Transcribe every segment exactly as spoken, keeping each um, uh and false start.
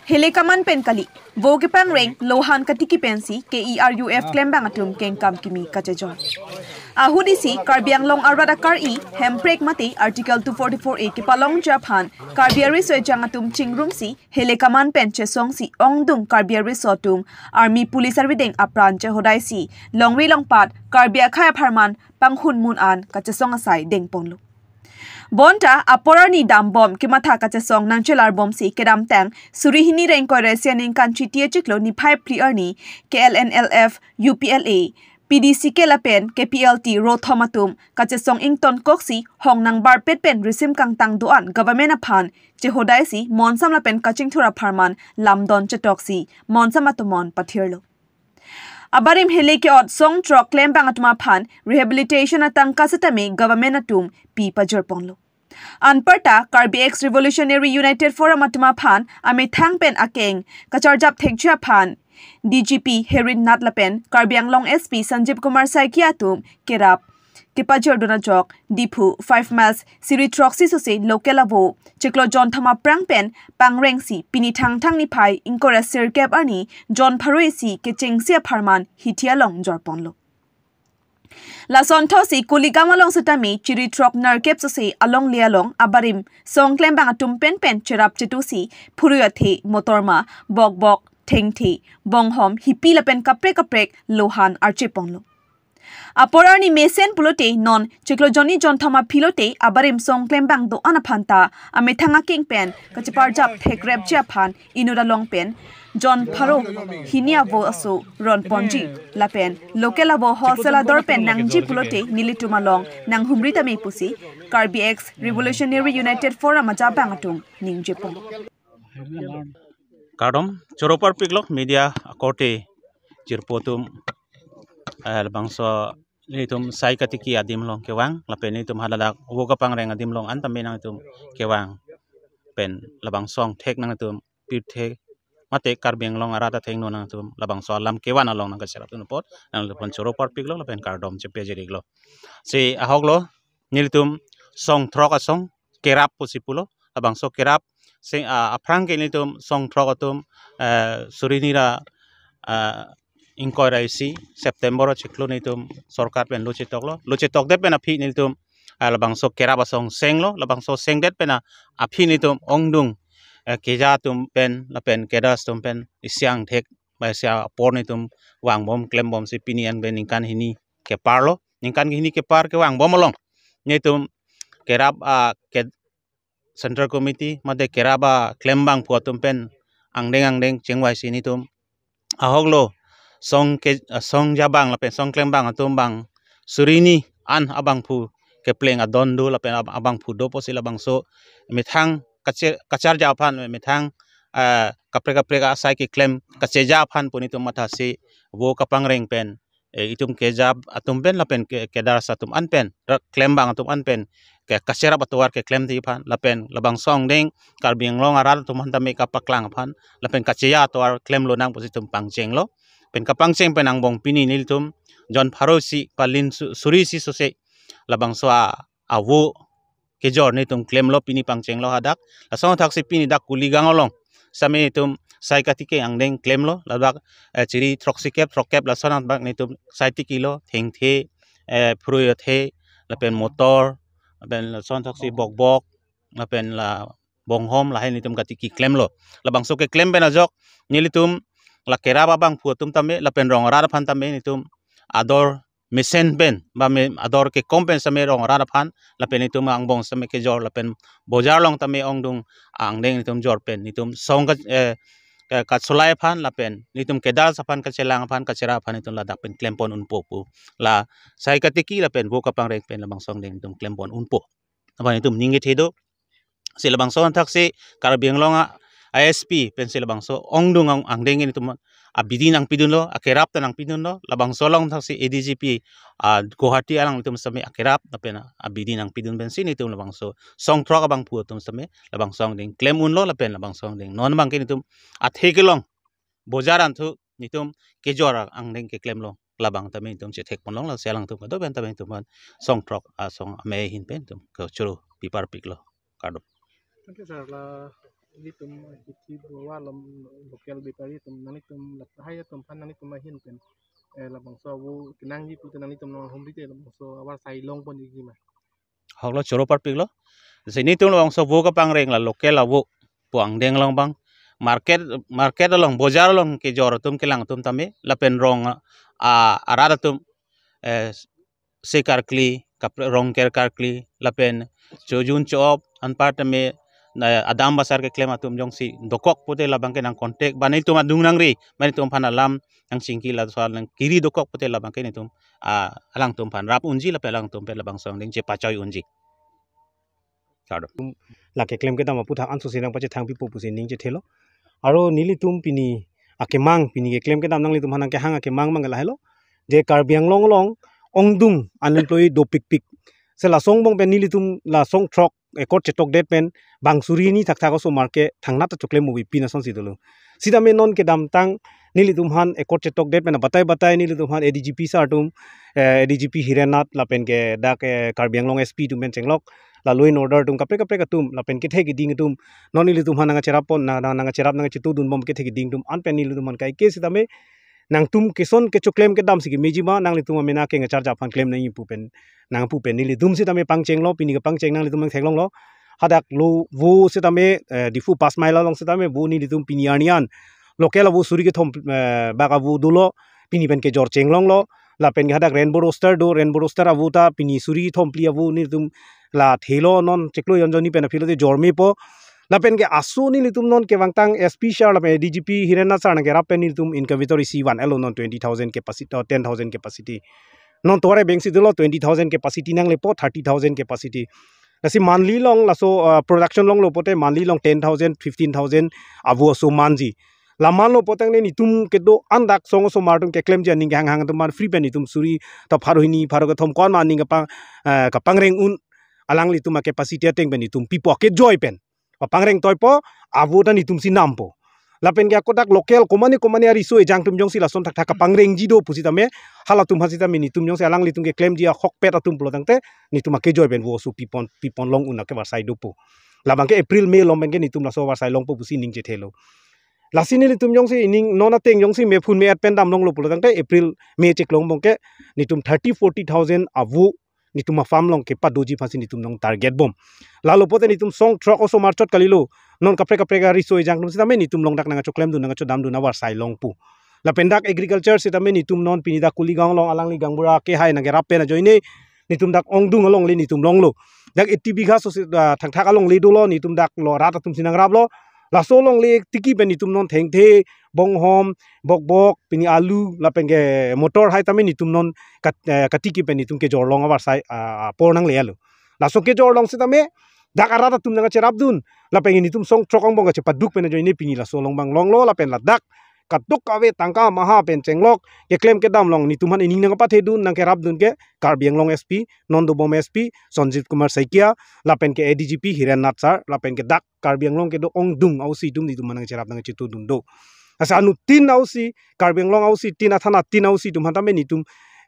Hele kaman pen kali, vo kepangreng lohan katiki pensi K E R U F klembang atum kengkam kimi kachejor. Ahut isi Karbi Anglong arat akar-i hemprek mate Article two forty-four A kepalongji aphan Karbi ariso ejang atum chingrumsi hele kaman pen chesongsi ongdung Karbi ariso atum army police arideng apran chehodaisi longri longpat Karbi akhei apharman panghun mun an kachesong asai dengponlo. Bonta apor arni dambom kematha kachesong nangchelarbomsi kedamtang suri hini ra ingkoi ra isi aningkan Chiti achiklo niphai phli arni K L N L F, U P L A, P D C K lapen K P L T rothom atum kachesong ingtonkoksi hong nangbarpet pen risim kangtang do-an government aphan chehodaisi monsam lapen kachingthur apharman lamdon chetoksi monsam atomon pathirlo. Abarim hele ke-ot song throk klembang atum aphan rehabilitation atangka setame government atum pi pajirponlo. Anparta Karbi Ex Revolutionary United Forum atum aphan amethang pen akeng kacharjap thekji aphan D G P Herin Nath lapen Karbi Anglong S P Sanjeev Kumar Saikia atum kerap kepajirdun ajok Diphu five miles suri throksi sose local avo chiklo jonthom aphrang pen pangrengsi pini Thangthang niphai ingkoi ra sirkep arni jon pharo isi kechengsi apharman hithi along jorponlo. Lason thotsi Kuligam along setame chiri throk nerkep sose alongle along abarim song klembang atum penpen cherap chetusi phurui athe, motorma, bokbok, thengthe, bonghom, hipi lapen kaprek kaprek lohan archeponlo. Apor arni mesen pulote non chiklo jonni jonthom aphi lote abarim song klembang do-an aphan ta amethang akeng pen kacheparjap thekrepji aphan inut along pen jon pharo hini avo aso ronponji lapen local avo hostel ador pen nangji pulote nelitum along nanghumri tame pusi Karbi Ex Revolutionary United Forum ajabang atum ningjepon. Kardom, choro parpiklo media akorte jirpo atum, eh, labangso nelitum sai katiki adim along kevang lapen nelitum haladak vo kapangreng adim along an tame nangtum kevang pen labangso angthek nangtum pirthe mate Karbi Anglong arat athengno nangtum labangso alam kevan along nangkacherapdun apot nangtum choro parpiklo lapen kardom chepajirlo. Si ahoklo nelitum song throk asong kerap pusi pulo, labangso kerap sing, ah, aphrang ke nelitum song throk atum, eh, suri hini ra, ah, ingkoi ra isi September chiklo nelitum sorkar pen lo chetoklo, lo chetokdet pen aphi nelitum, ah, labangso kerap asong senglo, labangso sengdet pen a-, aphi nelitum ongdung, eh, keja atum pen lapen cadres atum pen isi angthek ba isi apor nelitum vangbom klembomsi pini an pen ningkan hini keparlo, ningkan hini kepar kevangbom along nelitum kerap, ah, ke Central Committee mate kerap aklembangphu atum pen angdeng angdeng chengvaisi nelitum ahoklo song ke, song jabang lapen song klembang atum bang suri hini an abangphu kepleng adon do lapen ab-, abangphu do pusi labangso methang kache-, kacharjap aphan methang, eh, kaprek kaprek asai keklem kacheja aphan pu nelitum mathasi vo kapangreng pen eh, itum keja atum pen lapen ke, cadres atum an pen, rak klembang atum an pen, ke kacherap atovar keklem ti aphan, lapen labangso angdeng Karbi Anglong arat atum aphan tame kapaklang aphan, lapen kacheja atovar klemlonang pusi itum pangchenglo. Pen kapangcheng pen angbong pini nelitum jon pharo isi palin su-, suri isi sose labangso a, avo kejor nelitum klemlo pini pangchenglo hadak. Lason athaksi pini dak Kuligam along same nelitum sai katiki angdeng klemlo ladak, eh, chiri throksi kep throkkep lason abak nelitum sai tikilo thengthe, eh, phurui athe lapen motor lapen lason athaksi bokbok lapen la bonghom lahai nelitum katiki klemlo. Labangso keklem pen ajok nelitum la kerap abangphu atum tame lapen rong arat aphan tame nelitum ador mesen pen ba me ador kekom pen same rong arat aphan lapen nelitum angbong same kejor lapen bojar along tame ongdung angdeng nelitum jor pen nelitum song ka, eh, ka, kasolai aphan lapen nelitum cadres aphan kachelang aphan kacherap aphan nelitum ladak pen klempon unpo pu la sai katiki lapen vo kapangreng pen labangso angdeng nelitum klempon unpo aphan nelitum ningje thedo. Si labangso athaksi Karbi Anglong a, a S P pensi labangso ongdung ang, angdeng nelitum abidi nangpidunlo, akerap ta nangpidunlo, labangso along athaksi A D G P, ah, Guwahati along nelitum same akerap lapen abidi nangpidun pensi nelitum labangso song throk abangphu atum same labangso angdeng klem unlo lapen labangso angdeng non abangke nelitum athe kelong bojar anthu nelitum kejor angdeng keklemlo labang tame nelitum chethekponlong, lasi alangtum kedo pen tame nelitum song throk asong amei ahin pen nelitum kechoro pi parpiklo. Kardom. Thank you, sir. La Nelitum atithi buwa lom local bepari atum, nanglitum lahai atum aphan nanglitum ahin pen, eh, labangso avo kenangji pute nanglitum nang humri te labangso avarsai longpon ikji ma? Hoklo, choro parpiklo. Jesi nelitum labangso avo kapangreng la local avo pu angdeng along abang, market, market along, bojar along kejor atum kelang atum tame lapen rong, ah, arat atum, eh, se karkli, kap-, rong ker karkli, lapen chojun cho-op anpar tame, eh, adam basar keklem atum jongsi dokok pute labang ke nang contact, ba nelitum adung nangri, ba nelitum aphan alam nangchingki, laso nang kiri dokok pute labang ke nelitum, ah, alangtum aphan rap unji lapen alangtum pen labangso angdeng chepachoi unji. Kardom. La keklem kedam aputhak anso si nangpachethang pipo pusi ning chethelo. Aro nelitum pini akemang, pini keklem kedam nanglitum aphan nangkehang akemang abang lahelo. Je Karbi Anglong along ongdung unemployed dopikpik. Se laso angbong pen nelitum la song throk ekot chetokdet pen bang suri hini thakthak osomar ke thangnat ta choklem movie pin asonsi dolo. Sitame non kedamtang nelitum aphan ekot chetokdet pen batai batai nelitum aphan A D G P sir atum, eh, A D G P Hiren Nath lapen ke dak, eh, Karbi Anglong S P atum pen chenglok, la law and order atum kaprek kaprek atum, lapen kethe keding atum, non nelitum aphan nangcherap pon, na, na, nangcherap nangchetudun bom kethe keding atum, an pen nelitum aphan kaike sitame nangtum keson kechoklem kedam si kemeji ma, nanglitum amena kengcharja aphan klem nangji pu pen, nangpu pen nelitum sitame pangchenglo, pini kepangcheng nanglitum nangtheklonglo. Hadak lo vo sitame, eh, Diphu Panch Mile along sitame vo nelitum pini arni an local avo suri kethom, eh, bak avo dolo, pini pen kejor chenglonglo. Lapen ke hadak Rainbow Roaster do, Rainbow Roaster avo ta pini suri thom phli avo nelitum la thelo, non chiklo jon jonni pen aphi lote jor mepo. Lapen ke aso nelitum non kevangtang S P sir lapen A D G P Hiren Nath sir nangkerap pen nelitum incubatory isi van-etlo non twenty thousand capacity, oh, ten thousand capacity. Non tovar abang si dolo twenty thousand capacity nanglepo, thirty thousand capacity. Lasi monthly along laso, uh, production longlo pote monthly along ten thousand, fifteen thousand avo aso manji. La manlo potang ne nelitum kedo-an dak song osomar atum keklemji aning kehang hang atum aphan free pen nelitum suri ta pharo hini pharo kethom ko-an ma aning kapang, eh, kapangreng un, alanglitum a-capacity ateng pen nelitum pipo, akejoi pen. Papangreng toipo, avo ta nelitum si nampo. Lapen ke ako dak local komane komane ariso ejang atum jongsi lason thakthak kapangrengji do pusitame, halatum aphan sitame nelitum jongsi alanglitum keklemji ahokpet atum pulo tangte, nelitum akejoi pen vo aso pipon, pipon long un akavarsai dopo. Labang ke April May along pen ke nelitum laso avarsai longpo pusi ning chethelo. Lasi nelitum jongsi ining non ateng jongsi me phun me-et pen damlonglo pulo tangte April May chiklo angbong ke nelitum thirty forty thousand avo nelitum a-farm along kepadoji aphansi nelitum nang target bom. Lalo pote nelitum song throk osomar chot kalilo. Non kaprek kaprek ariso ejang atum sitame nelitum along dak nangchoklemdun nangchodamdun avarsai longpo. Lapen dak agriculture sitame nelitum non pini dak Kuligaon along alangli gaonbura kehai nangkerap pen ajoine nelitum dak ongdung alongle nelitum longlo. Dak eighty bigha so si, ah, thakthak alongle dolo, nelitum dak lo rat atum si nangraplo. Laso alongle tiki pen nelitum non thengthe, bonghom, bokbok, pini alu, lapen ke motor hai tame nelitum non kat-, eh, katiki pen nelitum kejor long avarsai, ah, apor nanglelo. Laso kejor long sitame, dak arat atum nangcherapdun, lapen nelitum song throk angbong kachepaduk pen ajoine pini laso along abang longlo, lapen ladak kadokave tangka maha pen chenglok keklem kedam along nelitum aphan ining nangpathedun nangkerapdun ke Karbi Anglong S P, non dobom S P, Sanjeev Kumar Saikia, lapen ke A D G P Hiren Nath sir, lapen ke dak Karbi Anglong kedo ongdung a-O C atum nelitum aphan nangcherap nangchetudun do. Lasi anuttin a-O C, Karbi Anglong a-O C tin, athana tin a-O C atum aphan tame nelitum,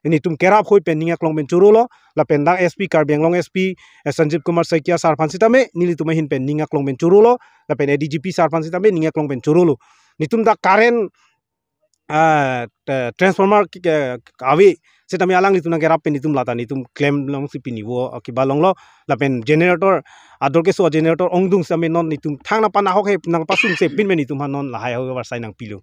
nelitum kerap hoi pen ning aklong pen chorolo, lapen dak S P Karbi Anglong S P, eh, Sanjeev Kumar Saikia sir aphan sitame nelitum ahin pen ning aklong pen chorolo, lapen A D G P sir aphan sitame ning aklong pen chorolo. Nelitum dak current, ah, te-, transformer ke, ke, ave sitame alanglitum nangkerap pen nelitum lata nelitum klem longsi pini vo, ah, kiba longlo, lapen generator, ador keso generator ongdung sitame non nelitum thang nangpanahok he nangpasungse pin pen nelitum aphan non lahai ahoi avarsai nangpilo.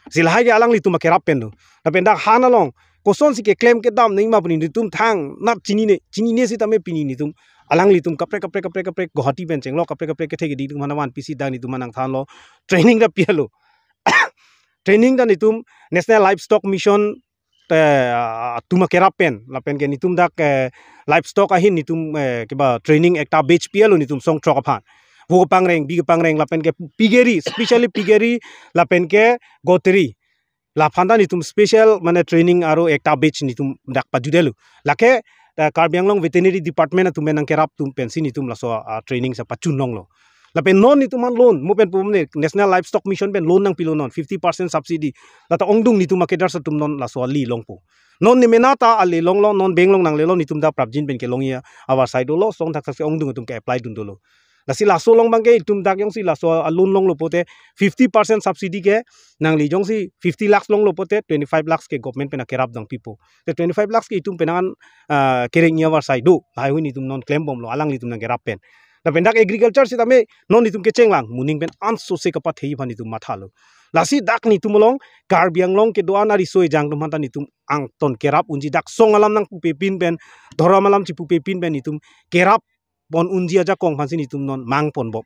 Si lahai ke alanglitum akerap pen do. Lapen dak han along kosonsi keklem kedam nangma pu nelitum thangnat chinine, chinine sitame pini nelitum alanglitum kaprek kaprek kaprek kaprek Guwahati pen chenglok kaprek kaprek kethe keding atum aphan vanpisi dak nelitum aphan nangthanlo, training ta pilo. Training ta nelitum National Livestock Mission, eh, atum akerap pen, lapen ke nelitum dak, eh, livestock ahin nelitum, eh, kiba training ekta batch pilo nelitum song throk aphan. Vo kepangreng, bi kepangreng, lapen ke piggery, specially piggery, lapen ke goatery. Laphan ta nelitum special mane training aro ekta batch nelitum dak pajudelo. Lake, eh, Karbi Anglong Veterinary Department atum pen nangkerap atum pensi nelitum laso, ah, training si pachun longlo. Lapen non nelitum aphan loan, mo pen pum ne National Livestock Mission pen loan nangpilo non, fifty percent subsidy. Lata ongdung nelitum akedars atum non laso ale longpo. Non ne mena ta ale longlo, non bank along nanglelo nelitum dak prapjin pen kelong ya, avarsai dolo, song thakthak si ongdung atum ke-apply dun dolo. Lasi laso along abangke itum dak jongsi laso a-loan longlo pote fifty percent subsidy ke nangli jongsi fifty lakhs longlo pote twenty-five lakhs ke government pen akerap dang pipo. Te twenty-five lakhs ke itum penang an, ah, kereng-i avarsai do. Lahai hui netum non klembomlo, alanglitum nangkerap pen. Lapen dak agriculture sitame non netum kechenglang, moning pen ansose kapathei aphan netum mathalo. Lasi dak netum along Karbi Anglong kedo-an ariso ejang atum aphanta netum angton kerap unji, dak song alam nangpupepin pen, dhorom alam chipupepin pen netum kerap pon unji ajakong aphansi netum non mangponbom.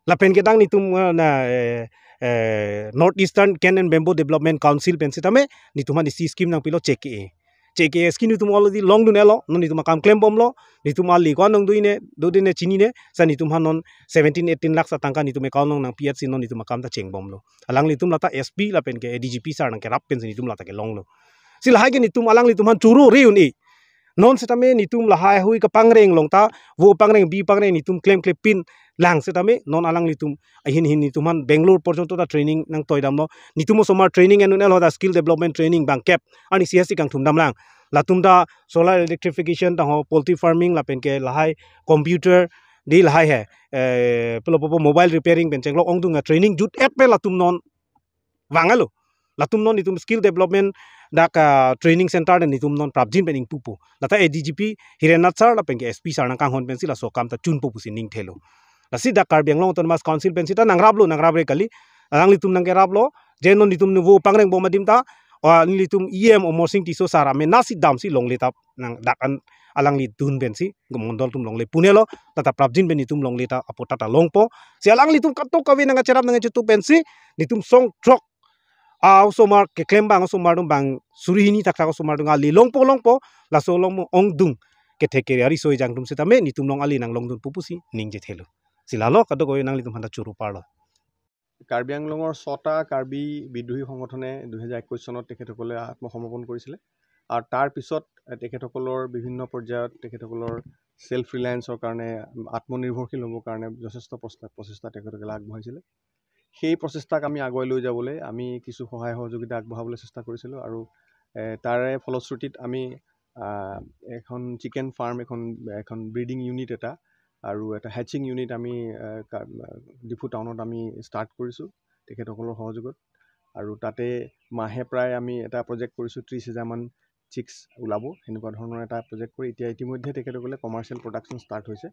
Lapen kedang netum, eh, na, eh, eh, North Eastern Cane and Bamboo Development Council pen sitame netum aphan isi scheme nangpilo C K A. C K A scheme netum already longdun-elo, non netum akam klembomlo, netum ali ko-an nangdo-ine, do-de-ne chinine, sa netum aphan non seventeen eighteen lakhs atangka netum account along nangpi-etsi non netum akam ta chengbomlo. Alanglitum lata S P lapen ke A D G P sir nangkerap pensi netum lata kelonglo. Si lahai ke netum alanglitum aphan choro re un-e. Non sitame netum lahai hui kapangreng along ta, vo pangreng, bi pangreng netum klemklepin lang sitame, non alanglitum ahin hin netum aphan Bangalore porjonto ta training nangtoidamlo. Netum osomar training enun-elo, ta skill development training bangkep arni C S C kangthum damlang. Latum ta solar electrification tangho, poultry farming lapen ke lahai computer di lahai he, eh, pulo pupo mobile repairing pen chenglok ongdung a-training jut-et pen latum non vanglo. Latum non netum skill development dak, ah, training center dan netum non prapjin pen ingpupo. Lata A D G P Hiren Nath sir lapen ke S P sir nangkanghon pensi laso akam ta chunpo pusi ning thelo. Lasi dak Karbi Anglong Autonomous Council pen sita nangraplo, nangrap re kali. Alanglitum nangkeraplo, je non netum nuvo pangrengbom adim ta, ah, nelitum E M Amarsing Tisso sir amenasi damsi longle ta nang dak an alanglidun pensi mondol atum longle pu-unlo, lata prapjin pen netum longle ta apot ta longpo. Si alanglitum katok kave nangkacherap nangkachetu pensi netum song throk a-osomar keklem abang osomar atum bang suri hini thakthak osomar atum ali longpo longpo, laso along mo ongdung kethek kere ariso ejang atum sitame netum along ali nanglongdunpo pusi ningje thelo. Si lalo kadokave nanglitum aphanta choro parlo. Karbi আংলঙৰ ছটা কাৰ্বি বিদ্ৰোহী সংগঠনে দুহেজাৰ একৈশ চনত তেখেতসকলে আত্মসমৰ্পণ কৰিছিলে। আৰু তাৰ পিছত, এ, তেখেতসকলৰ বিভিন্ন পৰ্যায়ত তেখেতসকলৰ ছেল্ফ ৰিলায়েন্সৰ কাৰণে, উম, আত্মনিৰ্ভৰশীল হ'বৰ কাৰণে যথেষ্ট প্ৰচেষ্টা, প্ৰচেষ্টা তেখেতসকলে আগবঢ়াইছিলে। সেই প্ৰচেষ্টাক আমি আগুৱাই লৈ যাবলৈ আমি কিছু সহায় সহযোগিতা আগবঢ়াবলৈ চেষ্টা কৰিছিলোঁ। আৰু, এ, তাৰে ফলশ্ৰুতিত আমি, আ, এখন চিকেন ফাৰ্ম, এখন, এখন ব্ৰিডিং ইউনিট এটা আৰু এটা হেচিং ইউনিট আমি, আ, কা-, ডিফু টাউনত আমি ষ্টাৰ্ট কৰিছোঁ তেখেতসকলৰ সহযোগত। আৰু তাতে মাহে প্ৰায় আমি এটা প্ৰজেক্ট কৰিছোঁ, ত্ৰিছ হাজাৰমান চিক্স ওলাব, সেনেকুৱা ধৰণৰ এটা প্ৰজেক্ট কৰি এতিয়া ইতিমধ্যে তেখেতসকলে কমাৰ্চিয়েল প্ৰডাকশ্যন ষ্টাৰ্ট হৈছে।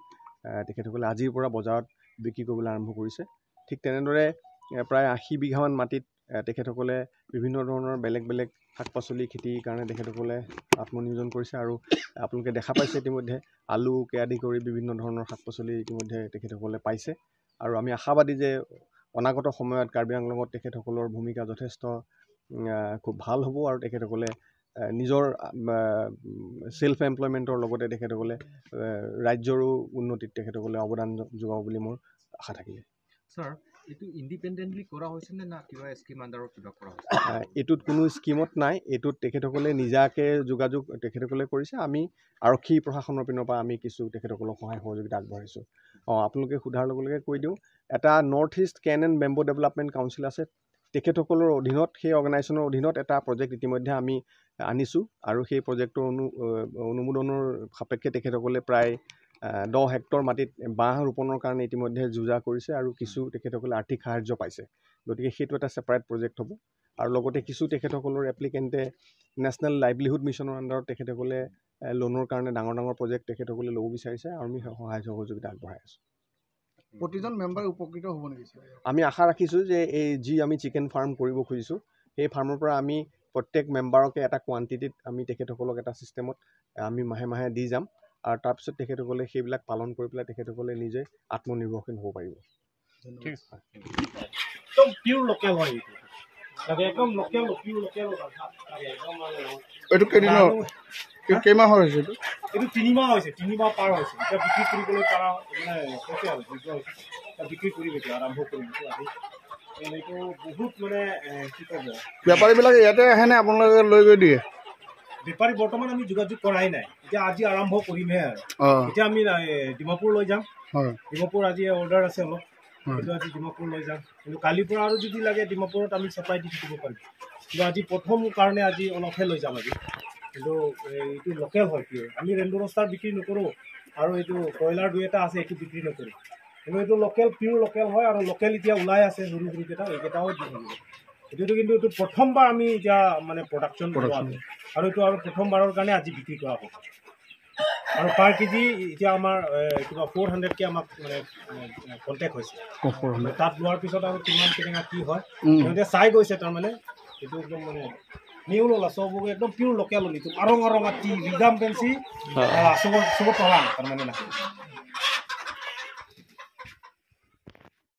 আ, তেখেতসকলে আজিৰ পৰা বজাৰত বিক্ৰী কৰিবলৈ আৰম্ভ কৰিছে। ঠিক তেনেদৰে, এ, প্ৰায় আশী বিঘামান মাটিত, এ, তেখেতসকলে বিভিন্ন ধৰণৰ বেলেগ বেলেগ শাক পাচলি খেতিৰ কাৰণে তেখেতসকলে আত্মনিয়োজন কৰিছে। আৰু আপোনালোকে দেখা পাইছে ইতিমধ্যে আলুকে আদি কৰি বিভিন্ন ধৰণৰ শাক পাচলি ইতিমধ্যে তেখেতসকলে পাইছে। আৰু আমি আশাবাদী যে অনাগত সময়ত কাৰ্বি আংলঙত তেখেতসকলৰ ভূমিকা যথেষ্ট, উম, আহ, খুব ভাল হ'ব আৰু তেখেতসকলে, আহ, নিজৰ, আহ, ছেল্ফ এমপ্লয়মেণ্টৰ লগতে তেখেতসকলে, আহ, ৰাজ্যৰো উন্নতিত তেখেতসকলে অৱদান য-, যোগাব বুলি মোৰ আশা থাকিলে। ছাৰ, এইটো ইণ্ডিপেণ্ডেণ্টলি কৰা হৈছে নে না কিবা স্কিম আণ্ডাৰত কিবা কৰা হৈছে? আহ, এইটোত কোনো স্কিমত নাই। এইটোত তেখেতসকলে নিজাকে যোগাযোগ তেখেতসকলে কৰিছে। আমি আৰক্ষী প্ৰশাসনৰ পিনৰ পৰা আমি কিছু তেখেতসকলক সহায় সহযোগিতা আগবঢ়াইছোঁ। অ, আপোনালোকে সোধাৰ লগে লগে কৈ দিওঁ, এটা নৰ্থ ইষ্ট কেন এণ্ড বেম্বো ডেভেলপমেণ্ট কাউন্সিল আছে, তেখেতসকলৰ অধীনত, সেই অৰ্গেনাইজেশ্যনৰ অধীনত এটা প্ৰজেক্ট ইতিমধ্যে আমি আনিছোঁ আৰু সেই প্ৰজেক্টৰ অনু-, আহ, অনুমোদনৰ সাপেক্ষে তেখেতসকলে প্ৰায়, আহ, দহ হেক্টৰ মাটিত বাঁহ ৰোপণৰ কাৰণে ইতিমধ্যে যো-জা কৰিছে আৰু কিছু তেখেতসকলে আৰ্থিক সাহায্য পাইছে। গতিকে সেইটো এটা ছেপাৰেট প্ৰজেক্ট হ'ব। আৰু লগতে কিছু তেখেতসকলৰ এপ্লিকেণ্টে নেশ্যনেল লাইভলিহুড মিছনৰ আণ্ডাৰত তেখেতসকলে, এ, লোনৰ কাৰণে ডাঙৰ ডাঙৰ প্ৰজেক্ট তেখেতসকলে ল'ব বিচাৰিছে আৰু আমি সহায় সহযোগিতা আগবঢ়াই আছোঁ। প্ৰতিজন মেম্বাৰে উপকৃত হ'ব নেকি, ছাৰ? আমি আশা ৰাখিছোঁ যে এই যি আমি চিকেন ফাৰ্ম কৰিব খুজিছোঁ, সেই ফাৰ্মৰ পৰা আমি প্ৰত্যেক মেম্বাৰকে এটা কোৱান্টিটিত আমি তেখেতসকলক এটা ছিষ্টেমত আমি মাহে মাহে দি যাম আৰু তাৰপিছত তেখেতসকলে সেইবিলাক পালন কৰি পেলাই তেখেতসকলে নিজে আত্মনিৰ্ভৰশীল হ'ব পাৰিব। ঠিক আছে। একদম পিয়ৰ লোকেল হয় এইটো। তাকে একদম লোকেল, পিয়ৰ লোকেল। এইটো কেইদিনৰ, আৰু কি-, কেইমাহৰ হৈছে এইটো? এইটো তিনিমাহ হৈছে, তিনিমাহ পাৰ হৈছে। এতিয়া বিক্ৰী কৰিবলৈ পাৰা, মানে, হৈছে আৰু, যোগ্য হৈছে। এতিয়া বিক্ৰী কৰিম, এতিয়া আৰম্ভ কৰিম এইটো আজি। মানে, এইটো বহুত, মানে, এ, কি ক'ব? বেপাৰীবিলাকে ইয়াতে আহেনে আপোনালোকে লৈ গৈ দিয়ে? বেপাৰী বৰ্তমান আমি যোগাযোগ কৰাই নাই। এতিয়া আজি আৰম্ভ কৰিমহে আৰু। অ। এতিয়া আমি, এ, ডিমাপুৰ লৈ যাম। হয়। ডিমাপুৰ আজি অৰ্ডাৰ আছে অলপ। হয়। সেইটো আজি ডিমাপুৰ লৈ যাম। কিন্তু কালিৰ পৰা আৰু যদি লাগে ডিমাপুৰত আমি ছাপ্লাই দি থাকিব পাৰিম। কিন্তু আজি প্ৰথম কাৰণে আজি অলপহে লৈ যাম আজি। কিন্তু, এ, এইটো লোকেল হয়, পিয়ৰ। আমি ৰেইনব' ৰ'ষ্টাৰ বিক্ৰী নকৰোঁ। আৰু এইটো কয়লাৰ দুই এটা আছে, এইটো বিক্ৰী নকৰোঁ। কিন্তু এইটো লোকেল, পিয়ৰ লোকেল হয় আৰু লোকেল এতিয়া ওলাই আছে সৰু সৰুকেইটা, এইকেইটাও দি থাকিব। এইটোতো কিন্তু এইটো প্ৰথমবাৰ আমি এতিয়া মানে প্ৰডাকশ্যন লোৱা প্ৰডাকশ্যন। হয়। আৰু এইটো আৰু প্ৰথমবাৰৰ কাৰণে আজি বিক্ৰী কৰা হ'ব। আৰু পাৰ কেজি এতিয়া আমাৰ এ, কিবা ফ'ৰ হাণ্ড্ৰেডকৈ আমাক মানে কণ্টেক্ট হৈছে। অ, ফ'ৰ হাণ্ড্ৰেড। তাত লোৱাৰ পিছত আৰু কিমান কেনেকুৱা কি হয়, উম। সিহঁতে চাই গৈছে তাৰমানে। এইটো একদম মানে নিউ ললা, চব একদম পিয়ৰ লোকেল, এইটো আৰং আৰং আতি ৰিজাম পেঞ্চি অ। চব চব পালা তাৰমানে নাহে।